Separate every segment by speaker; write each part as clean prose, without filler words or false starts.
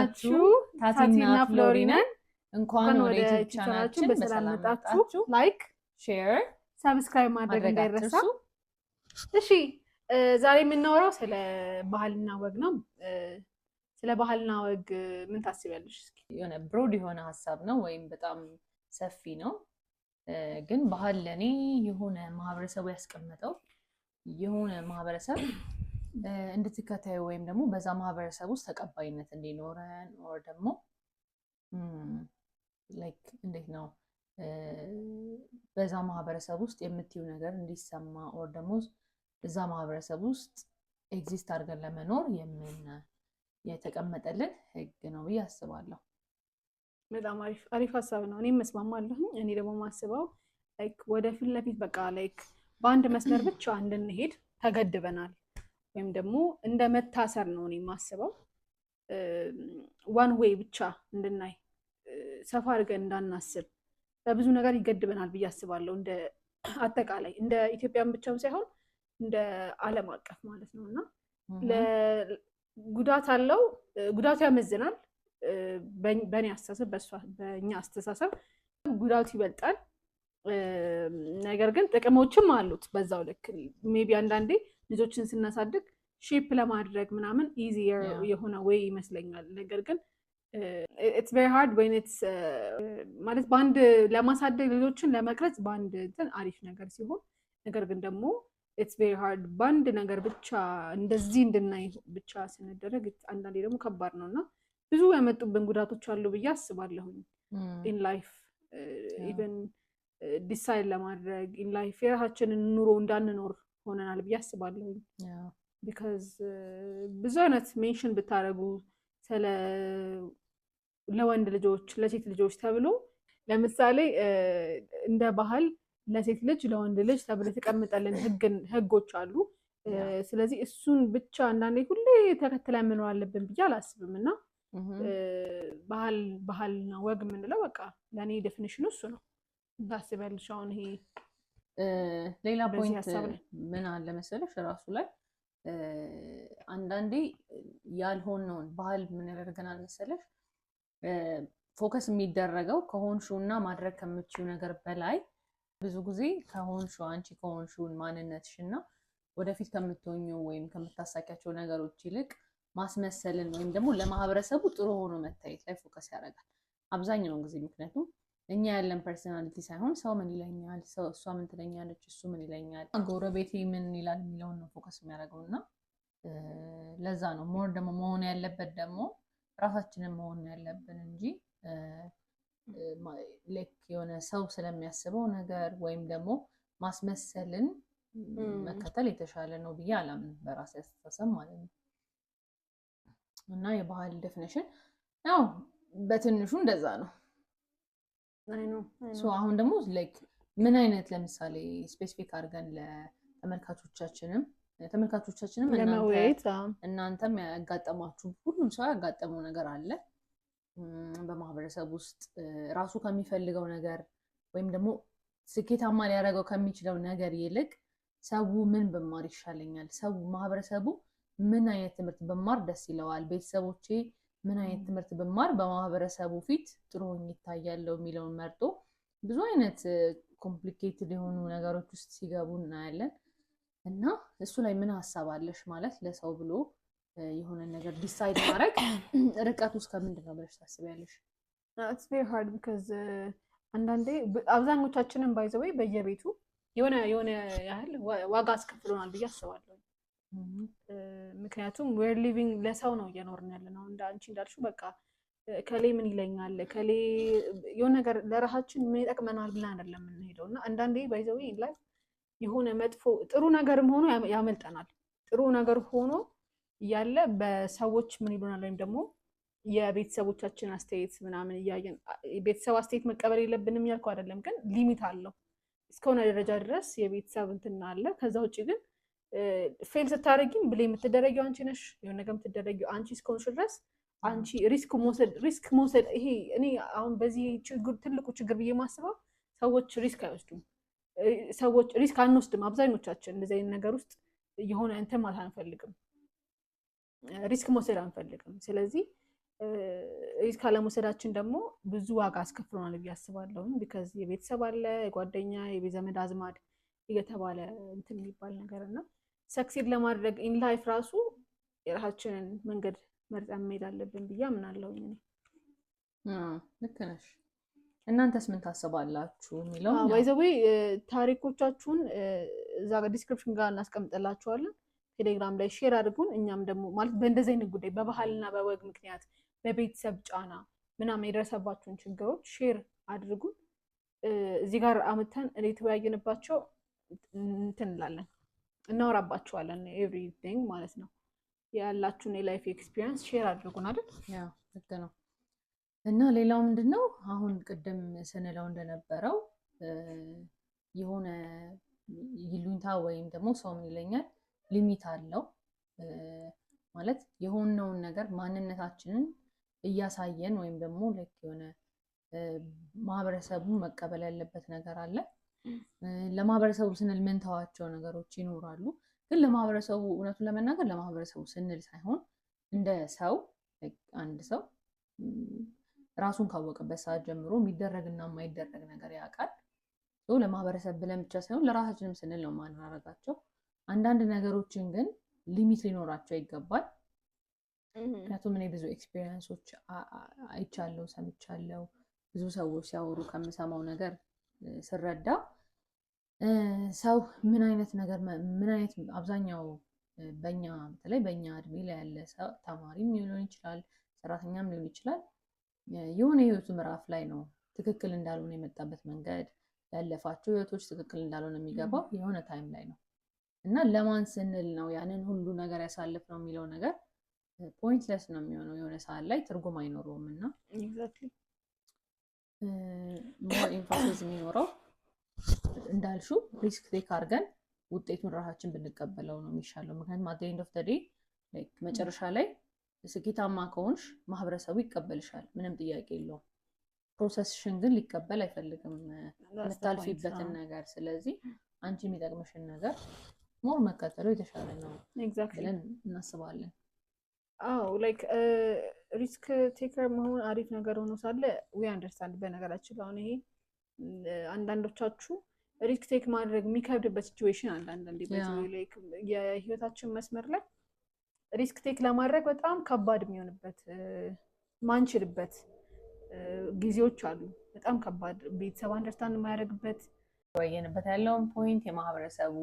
Speaker 1: ናችሁ? ታቲና ፍሎሪ ነን። እንኳን ወደ YouTube ቻናላችን በሰላም መጣችሁ።
Speaker 2: Like፣
Speaker 1: share፣
Speaker 2: subscribe ማድረግ
Speaker 1: ማድረግ
Speaker 2: እንዳይረሳ።
Speaker 1: አትርሱ።
Speaker 2: እሺ፣ ዛሬ የምናወራው ስለ ባህልና ወግ ነው። ስለ ባህልና ወግ ምን ታስቢያለሽ? እስኪ።
Speaker 1: የሆነ broad የሆነ ሀሳብ ነው ወይም በጣም ሰፊ ነው። ግን ባህል ለእኔ የሆነ ማህበረሰቡ ያስቀመጠው፣ የሆነ ማህበረሰብ እንድትከታዩ ወይም ደግሞ በዛ ማህበረሰብ ውስጥ ተቀባይነት እንዲኖረን or ደግሞ like እንዴት ነው በዛ ማህበረሰብ ውስጥ የምትዩ ነገር እንዲሰማ or ደግሞ እዛ ማህበረሰብ ውስጥ exist አድርገን ለመኖር የተቀመጠልን ህግ ነው ብዬ አስባለሁ።
Speaker 2: በጣም አሪፍ አሪፍ ሀሳብ ነው። እኔም እስማማለሁኝ። እኔ ደግሞ ማስበው like ወደፊት ለፊት በቃ like በአንድ መስመር ብቻ እንድንሄድ ተገድበናል፣ ወይም ደግሞ እንደ መታሰር ነው እኔ የማስበው። One way ብቻ እንድናይ፣ ሰፋ አድርገን እንዳናስብ በብዙ ነገር ይገድበናል ብዬ አስባለሁ። እንደ አጠቃላይ እንደ ኢትዮጵያን ብቻም ሳይሆን እንደ ዓለም አቀፍ ማለት ነው። እና ጉዳት አለው፣ ጉዳቱ ያመዝናል። በእኔ አስተሳሰብ፣ በእኛ አስተሳሰብ ጉዳቱ ይበልጣል። ነገር ግን ጥቅሞችም አሉት በዛው ልክ። Maybe አንዳንዴ ልጆችን ስናሳድግ shape ለማድረግ ምናምን easier የሆነ way ይመስለኛል። ነገር ግን it's very hard when it's ማለት በአንድ ለማሳደግ፣ ልጆችን ለመቅረጽ በአንድ እንትን አሪፍ ነገር ሲሆን፣ ነገር ግን ደግሞ it's very hard በአንድ ነገር ብቻ እንደዚህ እንድናይ ብቻ ስንደረግ አንዳንዴ ደግሞ ከባድ ነው። እና ብዙ ያመጡብን ጉዳቶች አሉ ብዬ አስባለሁኝ። In life even decide ለማድረግ፣ in life የራሳችንን ኑሮ እንዳንኖር ሆነናል ብዬ አስባለሁኝ። Because ብዙ አይነት mention ብታደርጉ ስለ ለወንድ ልጆች፣ ለሴት ልጆች ተብሎ፣ ለምሳሌ እንደ ባህል ለሴት ልጅ፣ ለወንድ ልጅ ተብሎ የተቀመጠልን ህጎች አሉ። ስለዚህ እሱን ብቻ አንዳንዴ ሁሌ ተከትለን መኖር አለብን ብዬ አላስብም። እና ባህል ባህልና ወግ የምንለው በቃ ለእኔ definition ኑ እሱ ነው። ታስቢያለሽ አሁን ይሄ
Speaker 1: ሌላ
Speaker 2: በዚህ
Speaker 1: point
Speaker 2: ሀሳብ ላይ?
Speaker 1: ምን አለ መሰለሽ፣ ራሱ ላይ አንዳንዴ ያልሆነውን ባህል ምን ያደርገናል መሰለሽ፣ focus የሚደረገው ከሆንሽው እና ማድረግ ከምትችይው ነገር በላይ ብዙ ጊዜ ከሆንሽው፣ አንቺ ከሆንሽውን ማንነትሽ እና ወደፊት ከምትሆኚው ወይም ከምታሳኪያቸው ነገሮች ይልቅ ማስመሰልን ወይም ደግሞ ለማህበረሰቡ ጥሩ ሆኖ መታየት ላይ focus ያደርጋል አብዛኛውን ጊዜ። ምክንያቱም እኛ ያለን personality ሳይሆን ሰው ምን ይለኛል፣ ሰው እሷ ምን ትለኛለች፣ እሱ ምን ይለኛል፣ ጎረቤቴ ምን ይላል የሚለውን ነው focus የሚያደርገው። እና ለዛ ነው more ደግሞ መሆን ያለበት ደግሞ ራሳችንን መሆን ያለብን እንጂ like የሆነ ሰው ስለሚያስበው ነገር ወይም ደግሞ ማስመሰልን መከተል የተሻለ ነው ብዬ አላምንም፣ በራሴ አስተሳሰብ ማለት ነው። እና የባህል definition ያው በትንሹ እንደዛ ነው።
Speaker 2: አይ ነው፣ አይ
Speaker 1: So
Speaker 2: ነው።
Speaker 1: አሁን ደግሞ like ምን አይነት ለምሳሌ specific አድርገን ለተመልካቾቻችንም ተመልካቾቻችንም እናንተ
Speaker 2: ለመወያየት
Speaker 1: እናንተም ያጋጠማችሁ፣ ሁሉም ሰው ያጋጠመው ነገር አለ። በማህበረሰብ ውስጥ ራሱ ከሚፈልገው ነገር ወይም ደግሞ ስኬታማ ሊያደርገው ከሚችለው ነገር ይልቅ ሰው ምን ብማር ይሻለኛል፣ ሰው ማህበረሰቡ ምን አይነት ትምህርት ብማር ደስ ይለዋል፣ ቤተሰቦቼ ምን አይነት ትምህርት ብማር በማህበረሰቡ ፊት ጥሩ ሆኜ ይታያለሁ የሚለውን መርጦ ብዙ አይነት complicated የሆኑ ነገሮች ውስጥ ሲገቡ እናያለን። እና እሱ ላይ ምን ሀሳብ አለሽ? ማለት ለሰው ብሎ የሆነ ነገር decide ማድረግ ርቀቱ እስከ ምንድን ነው ብለሽ ታስቢያለሽ?
Speaker 2: It's very hard because አንዳንዴ አብዛኞቻችንን by the way በየቤቱ የሆነ የሆነ ያህል ዋጋ አስከፍሎናል ብዬ አስባለሁ። ምክንያቱም we're living ለሰው ነው እየኖርን ያለ ነው። እንደ አንቺ እንዳልሽው በቃ ከሌ ምን ይለኛል፣ ከሌ የሆነ ነገር ለራሳችን ምን ይጠቅመናል ብለን አይደለም የምንሄደው። እና አንዳንዴ by the way ላይ የሆነ መጥፎ ጥሩ ነገርም ሆኖ ያመልጠናል። ጥሩ ነገር ሆኖ እያለ በሰዎች ምን ይሉናል ወይም ደግሞ የቤተሰቦቻችን አስተያየት ምናምን እያየን፣ ቤተሰብ አስተያየት መቀበል የለብንም ያልኩ አይደለም፣ ግን limit አለው። እስከሆነ ደረጃ ድረስ የቤተሰብ እንትን አለ። ከዛ ውጭ ግን fail ስታደርጊም blame የምትደረጊው አንቺ ነሽ። የሆነ ነገር የምትደረጊው አንቺ እስከሆንሽ ድረስ አንቺ risk መውሰድ ይሄ እኔ አሁን በዚህ ችግር ትልቁ ችግር ብዬ የማስበው ሰዎች risk አይወስዱም። ሰዎች risk አንወስድም። አብዛኞቻችን እንደዚህ አይነት ነገር ውስጥ የሆነ እንትን ማለት አንፈልግም፣ risk መውሰድ አንፈልግም። ስለዚህ Risk አለመውሰዳችን ደግሞ ብዙ ዋጋ አስከፍሎናል ብዬ አስባለሁ። Because የቤተሰብ አለ፣ የጓደኛ፣ የዘመድ አዝማድ እየተባለ እንትን የሚባል ነገር እና succeed ለማድረግ in life ራሱ የራሳችንን መንገድ መርጠን መሄድ አለብን ብዬ አምናለሁኝ እኔ።
Speaker 1: ልክ ነሽ። እናንተስ ምን ታስባላችሁ የሚለው
Speaker 2: By the way ታሪኮቻችሁን እዛ description ጋር እናስቀምጥላችኋለን። ቴሌግራም ላይ share አድርጉን። እኛም ደግሞ ማለት በእንደዚህ አይነት ጉዳይ በባህልና በወግ ምክንያት በቤተሰብ ጫና ምናምን የደረሰባችሁን ችግሮች share አድርጉን። እዚህ ጋር አምጥተን የተወያየንባቸው እንትን እንላለን፣ እናወራባቸዋለን። Everything ማለት ነው። ያላችሁን የ life experience share አድርጉን አይደል?
Speaker 1: Yeah፣ ልክ ነው። እና ሌላው ምንድን ነው፣ አሁን ቅድም ስንለው እንደነበረው የሆነ ይሉኝታ ወይም ደግሞ ሰው ምን ይለኛል limit አለው። ማለት የሆነውን ነገር ማንነታችንን እያሳየን ወይም ደግሞ like የሆነ ማህበረሰቡ መቀበል ያለበት ነገር አለ። ለማህበረሰቡ ስንል ምንተዋቸው ነገሮች ይኖራሉ። ግን ለማህበረሰቡ፣ እውነቱን ለመናገር ለማህበረሰቡ ስንል ሳይሆን እንደ ሰው አንድ ሰው ራሱን ካወቀበት ሰዓት ጀምሮ የሚደረግና የማይደረግ ነገር ያውቃል። ለማህበረሰብ ብለን ብቻ ሳይሆን ለራሳችንም ስንል ነው ማናረጋቸው። አንዳንድ ነገሮችን ግን limit ሊኖራቸው ይገባል። ምክንያቱም እኔ ብዙ experience ኦች አይቻለው፣ ሰምቻለው። ብዙ ሰዎች ሲያወሩ ከምሰማው ነገር ስረዳ ሰው ምን አይነት ነገር ምን አይነት አብዛኛው በኛ በተለይ በእኛ እድሜ ላይ ያለ ሰው ተማሪም ሊሆን ይችላል፣ ሰራተኛም ሊሆን ይችላል። የሆነ የህይወቱ ምዕራፍ ላይ ነው ትክክል እንዳልሆነ የመጣበት መንገድ፣ ያለፋቸው ህይወቶች ትክክል እንዳልሆነ የሚገባው የሆነ time ላይ ነው። እና ለማን ስንል ነው ያንን ሁሉ ነገር ያሳለፍነው የሚለው ነገር pointless ነው የሚሆነው፣ የሆነ ሰዓት ላይ ትርጉም አይኖረውም። እና more emphasis የሚኖረው እንዳልሽው risk take አድርገን ውጤቱን ራሳችን ብንቀበለው ነው የሚሻለው። ምክንያቱም at end of the day መጨረሻ ላይ ስኬታማ ከሆንሽ ማህበረሰቡ ይቀበልሻል፣ ምንም ጥያቄ የለውም። Process ሽን ግን ሊቀበል አይፈልግም፣ የምታልፊበትን ነገር። ስለዚህ አንቺ የሚጠቅምሽን ነገር more መከተሉ የተሻለ ነው ብለን እናስባለን።
Speaker 2: አዎ፣ like risk taker መሆን አሪፍ ነገር ሆኖ ሳለ we understand። በነገራችን አሁን ይሄ አንዳንዶቻችሁ risk take ማድረግ የሚከብድበት situation አለ። አንዳንዴ like የህይወታችን መስመር ላይ risk take ለማድረግ በጣም ከባድ የሚሆንበት፣ ማንችልበት ጊዜዎች አሉ። በጣም ከባድ፣ ቤተሰብ understand የማያደርግበት።
Speaker 1: ወየንበት ያለውን point የማህበረሰቡ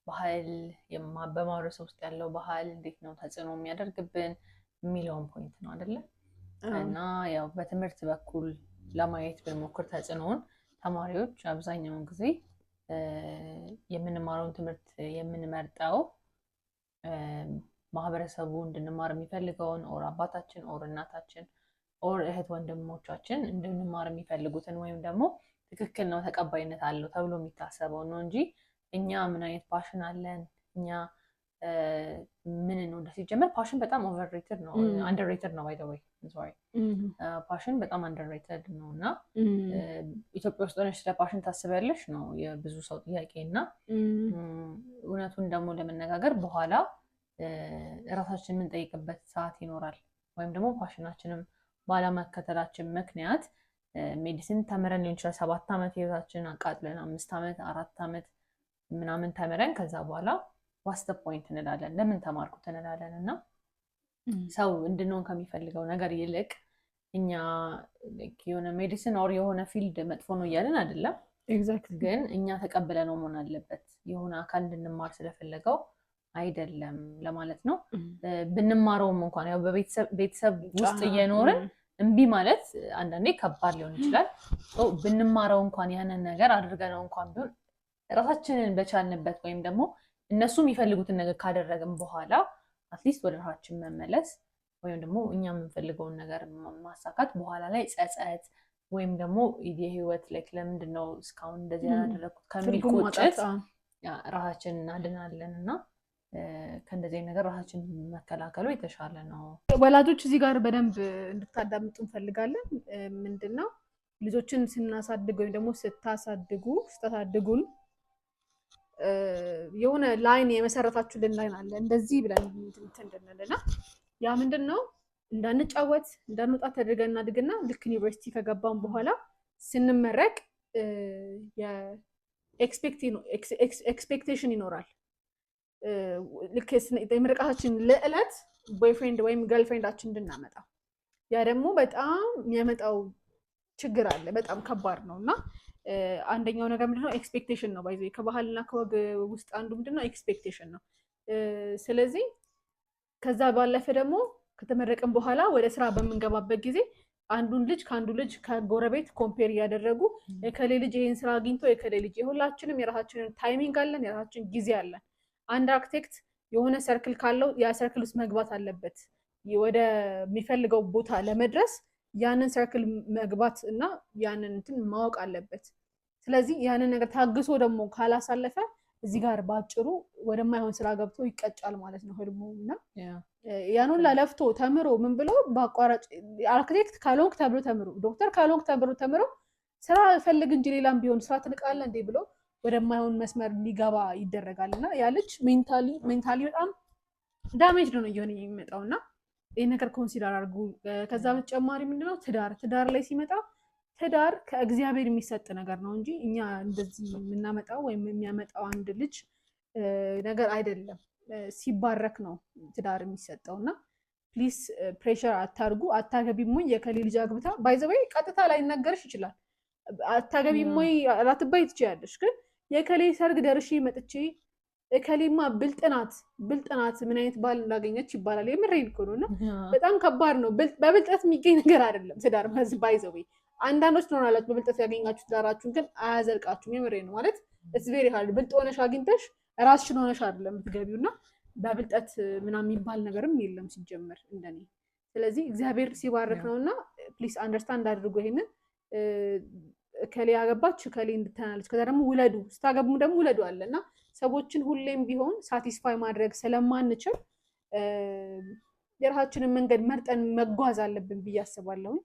Speaker 1: ባህል፣ በማህበረሰብ ውስጥ ያለው ባህል እንዴት ነው ተጽዕኖ የሚያደርግብን የሚለውን point ነው አይደለ? እና ያው በትምህርት በኩል ለማየት ብንሞክር ተጽዕኖውን ተማሪዎች አብዛኛውን ጊዜ የምንማረውን ትምህርት የምንመርጠው ማህበረሰቡ እንድንማር የሚፈልገውን or አባታችን or እናታችን or እህት ወንድሞቻችን እንድንማር የሚፈልጉትን ወይም ደግሞ ትክክል ነው፣ ተቀባይነት አለው ተብሎ የሚታሰበው ነው እንጂ እኛ ምን አይነት passion አለን፣ እኛ ምን ነው ሲጀመር passion በጣም overrated ነው፣ underrated ነው by the way, sorry፣ passion በጣም underrated ነው። እና ኢትዮጵያ ውስጥ ሆነሽ ስለ passion ታስቢያለሽ ነው የብዙ ሰው ጥያቄ። እና እውነቱን ደግሞ ለመነጋገር በኋላ እራሳችን የምንጠይቅበት ሰዓት ይኖራል። ወይም ደግሞ passion ኣችንም ባለመከተላችን ምክንያት medicine ተምረን ሊሆን ይችላል፣ 7 ዓመት ህይወታችንን አቃጥለን፣ 5 ዓመት፣ 4 ዓመት ምናምን ተምረን ከዛ በኋላ what's the point እንላለን፣ ለምን ተማርኩት እንላለን። እና ሰው እንድንሆን ከሚፈልገው ነገር ይልቅ እኛ የሆነ medicine or የሆነ field መጥፎ ነው እያልን አይደለም፣ ግን እኛ ተቀብለነው መሆን አለበት። የሆነ አካል እንድንማር ስለፈለገው አይደለም ለማለት ነው። ብንማረውም እንኳን ያው በቤተሰብ ውስጥ እየኖርን እምቢ ማለት አንዳንዴ ከባድ ሊሆን ይችላል። ብንማረው እንኳን ያንን ነገር አድርገነው እንኳን ቢሆን ራሳችንን በቻልንበት ወይም ደግሞ እነሱ የሚፈልጉትን ነገር ካደረግን በኋላ at least ወደ ራሳችን መመለስ ወይም ደግሞ እኛ የምንፈልገውን ነገር ማሳካት በኋላ ላይ ጸጸት ወይም ደግሞ የህይወት like ለምንድን ነው እስካሁን እንደዚህ ያላደረግኩት ከሚል ቁጭት ራሳችንን እናድናለን እና ከእንደዚህ ነገር ራሳችን መከላከሉ የተሻለ ነው።
Speaker 2: ወላጆች እዚህ ጋር በደንብ እንድታዳምጡ እንፈልጋለን። ምንድን ነው፣ ልጆችን ስናሳድግ ወይም ደግሞ ስታሳድጉ፣ ስታሳድጉን የሆነ line የመሰረታችሁልን line አለ እንደዚህ ብለን እንትን እንድንል። እና ያ ምንድን ነው እንዳንጫወት እንዳንወጣ ተደርገን እናድግና ልክ ዩኒቨርሲቲ ከገባን በኋላ ስንመረቅ expectation ይኖራል። ልክ የምርቃታችን ለዕለት boyfriend ወይም girlfriend ኣችን እንድናመጣ፣ ያ ደግሞ በጣም የሚያመጣው ችግር አለ። በጣም ከባድ ነው። እና አንደኛው ነገር ምንድነው? Expectation ነው። By the way ከባህልና ከወግ ውስጥ አንዱ ምንድነው? Expectation ነው። ስለዚህ ከዛ ባለፈ ደግሞ ከተመረቅን በኋላ ወደ ስራ በምንገባበት ጊዜ አንዱን ልጅ ከአንዱ ልጅ ከጎረቤት compare እያደረጉ፣ የከሌ ልጅ ይህን ስራ አግኝቶ፣ የከሌ ልጅ፣ የሁላችንም የራሳችንን timing አለን፣ የራሳችን ጊዜ አለን። አንድ አርክቴክት የሆነ circle ካለው ያ circle ውስጥ መግባት አለበት። ወደሚፈልገው ቦታ ለመድረስ ያንን circle መግባት እና ያንን እንትን ማወቅ አለበት። ስለዚህ ያንን ነገር ታግሶ ደግሞ ካላሳለፈ እዚህ ጋር በአጭሩ ወደማይሆን ስራ ገብቶ ይቀጫል ማለት ነው ህልሙ። እና ያን ሁላ ለፍቶ ተምሮ ምን ብሎ በአቋራጭ አርክቴክት ካልሆንክ ተብሎ ተምሮ፣ ዶክተር ካልሆንክ ተብሎ ተምሮ፣ ስራ ፈልግ እንጂ ሌላም ቢሆን ስራ ትንቃለህ እንዴ ብሎ ወደማይሆን መስመር ሊገባ ይደረጋል። እና ያ ልጅ mentally በጣም damage ነው እየሆነ የሚመጣው። እና ይህ ነገር consider አድርጉ። ከዛ በተጨማሪ ምንድነው፣ ትዳር ላይ ሲመጣ ትዳር ከእግዚአብሔር የሚሰጥ ነገር ነው እንጂ እኛ እንደዚህ የምናመጣው ወይም የሚያመጣው አንድ ልጅ ነገር አይደለም። ሲባረክ ነው ትዳር የሚሰጠው። እና please pressure አታርጉ። አታገቢም ወይ፣ የከሌ ልጅ አግብታ፣ by the way ቀጥታ ላይነገርሽ ይችላል። አታገቢም ወይ ላትባይ ትችያለሽ። ግን የከሌ ሰርግ ደርሼ መጥቼ እከሌማ ብልጥ ናት፣ ብልጥ ናት፣ ምን አይነት ባል እንዳገኘች ይባላል። የምሬን እኮ ነው። እና በጣም ከባድ ነው። በብልጠት የሚገኝ ነገር አይደለም ትዳር። By the way አንዳንዶች ትኖራላችሁ በብልጠት ያገኛችሁ፣ ትዳራችሁን ግን አያዘልቃችሁም። የምሬን ነው። ማለት it's very hard። ብልጥ ሆነሽ አግኝተሽ ራስሽን ሆነሽ አይደለም የምትገቢው። እና በብልጠት ምናምን የሚባል ነገርም የለም ሲጀመር እንደኔ። ስለዚህ እግዚአብሔር ሲባርክ ነው። እና please understand አድርጎ ይሄንን፣ እከሌ ያገባች እከሌ እንድትናለች። ከዛ ደግሞ ውለዱ፣ ስታገቡም ደግሞ ውለዱ አለ። እና ሰዎችን ሁሌም ቢሆን satisfy ማድረግ ስለማንችል የራሳችንን መንገድ መርጠን መጓዝ አለብን ብዬ አስባለሁኝ።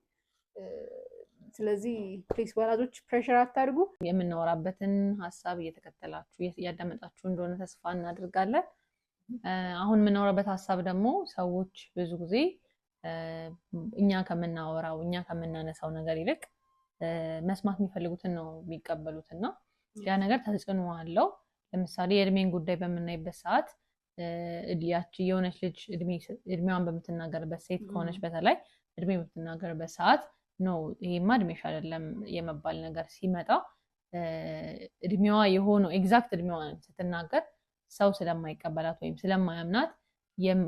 Speaker 2: ስለዚህ please ወላጆች pressure አታድርጉ።
Speaker 1: የምናወራበትን ሀሳብ እየተከተላችሁ እያዳመጣችሁ እንደሆነ ተስፋ እናደርጋለን። አሁን የምናወራበት ሀሳብ ደግሞ ሰዎች ብዙ ጊዜ እኛ ከምናወራው፣ እኛ ከምናነሳው ነገር ይልቅ መስማት የሚፈልጉትን ነው የሚቀበሉት እና ያ ነገር ተጽዕኖ አለው። ለምሳሌ የእድሜን ጉዳይ በምናይበት ሰዓት ያቺ የሆነች ልጅ እድሜዋን በምትናገርበት፣ ሴት ከሆነች በተለይ እድሜ በምትናገርበት ሰዓት ነው ይሄማ እድሜሽ አይደለም የመባል ነገር ሲመጣ፣ እድሜዋ የሆነው exact እድሜዋን ስትናገር ሰው ስለማይቀበላት ወይም ስለማያምናት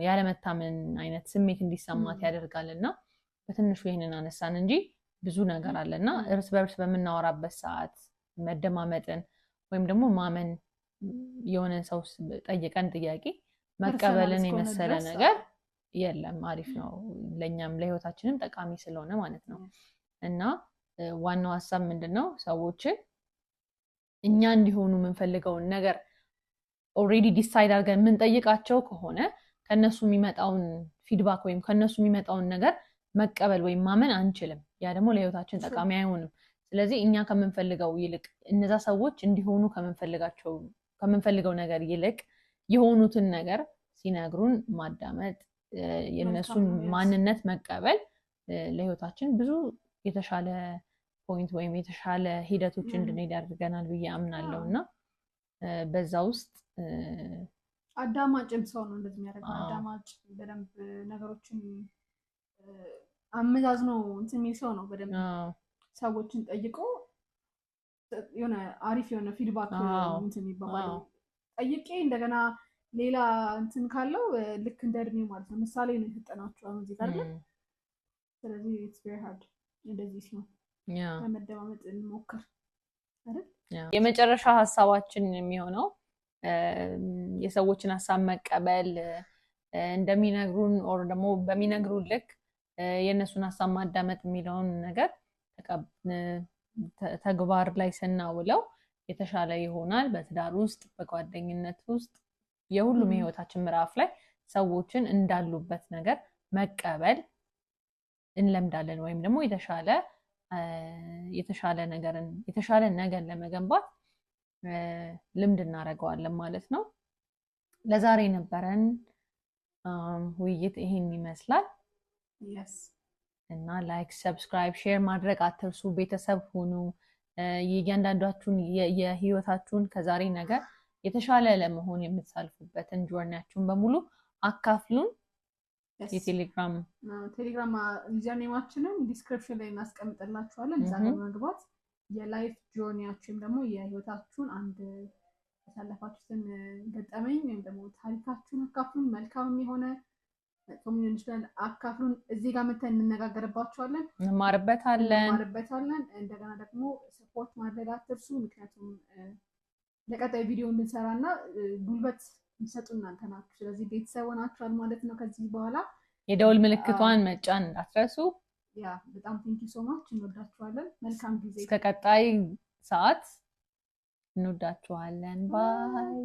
Speaker 1: ያለመታመን አይነት ስሜት እንዲሰማት ያደርጋል። እና በትንሹ ይህንን አነሳን እንጂ ብዙ ነገር አለ። እና እርስ በእርስ በምናወራበት ሰዓት መደማመጥን ወይም ደግሞ ማመን፣ የሆነን ሰው ጠይቀን ጥያቄ መቀበልን የመሰለ ነገር የለም። አሪፍ ነው፣ ለእኛም ለህይወታችንም ጠቃሚ ስለሆነ ማለት ነው። እና ዋናው ሀሳብ ምንድን ነው? ሰዎችን እኛ እንዲሆኑ የምንፈልገውን ነገር already decide አድርገን የምንጠይቃቸው ከሆነ ከነሱ የሚመጣውን feedback ወይም ከነሱ የሚመጣውን ነገር መቀበል ወይም ማመን አንችልም። ያ ደግሞ ለህይወታችን ጠቃሚ አይሆንም። ስለዚህ እኛ ከምንፈልገው ይልቅ፣ እነዛ ሰዎች እንዲሆኑ ከምንፈልገው ነገር ይልቅ የሆኑትን ነገር ሲነግሩን ማዳመጥ፣ የእነሱን ማንነት መቀበል ለህይወታችን ብዙ የተሻለ point ወይም የተሻለ ሂደቶች እንድንሄድ ያደርገናል ብዬ አምናለሁ። እና በዛ ውስጥ
Speaker 2: አዳማጭም ሰው ነው እንደዚህ የሚያደርገው። አዳማጭ፣ በደንብ ነገሮችን አመዛዝኖ እንትን የሚል ሰው ነው። በደንብ ሰዎችን ጠይቆ የሆነ አሪፍ የሆነ feedback እንትን የሚባባለው፣ ጠይቄ እንደገና ሌላ እንትን ካለው ልክ እንደ እድሜው ማለት ነው። ምሳሌ ነው የሰጠናቸው አሁን እዚህ ጋር። ስለዚህ it's very hard እንደዚህ ሲሆን፣ ለመደማመጥ እንሞክር አይደል?
Speaker 1: የመጨረሻ ሀሳባችን የሚሆነው የሰዎችን ሀሳብ መቀበል፣ እንደሚነግሩን or ደግሞ በሚነግሩን ልክ የእነሱን ሀሳብ ማዳመጥ የሚለውን ነገር ተግባር ላይ ስናውለው የተሻለ ይሆናል። በትዳር ውስጥ፣ በጓደኝነት ውስጥ፣ የሁሉም የህይወታችን ምዕራፍ ላይ ሰዎችን እንዳሉበት ነገር መቀበል እንለምዳለን ወይም ደግሞ የተሻለ ነገር ለመገንባት ልምድ እናደርገዋለን ማለት ነው። ለዛሬ የነበረን ውይይት ይሄን ይመስላል።
Speaker 2: Yes.
Speaker 1: እና like፣ subscribe፣ share ማድረግ አትርሱ። ቤተሰብ ሁኑ። የእያንዳንዳችሁን የህይወታችሁን ከዛሬ ነገር የተሻለ ለመሆን የምታልፉበትን journey ያችሁን በሙሉ አካፍሉን። የቴሌግራም
Speaker 2: ቴሌግራም username ኣችንን description ላይ እናስቀምጥላችኋለን። እዛ ጋር በመግባት የ life journey ያችሁ ወይም ደግሞ የህይወታችሁን አንድ ያሳለፋችሁትን ገጠመኝ ወይም ደግሞ ታሪካችሁን አካፍሉን። መልካምም የሆነ መጥፎም ሊሆን ይችላል። አካፍሉን። እዚህ ጋር መተን እንነጋገርባችኋለን፣
Speaker 1: እንማርበታለን።
Speaker 2: እንማርበታለን። እንደገና ደግሞ support ማድረግ አትርሱ። ምክንያቱም ለቀጣይ ቪዲዮ እንድንሰራ እና ጉልበት የሚሰጡ እናንተ ናችሁ። ስለዚህ ቤተሰብ ሆናችኋል ማለት ነው። ከዚህ በኋላ
Speaker 1: የደውል ምልክቷን መጫን እንዳትረሱ።
Speaker 2: Yeah፣ በጣም thank you so much። እንወዳችኋለን። መልካም ጊዜ።
Speaker 1: እስከ ቀጣይ ሰዓት እንወዳችኋለን። Bye።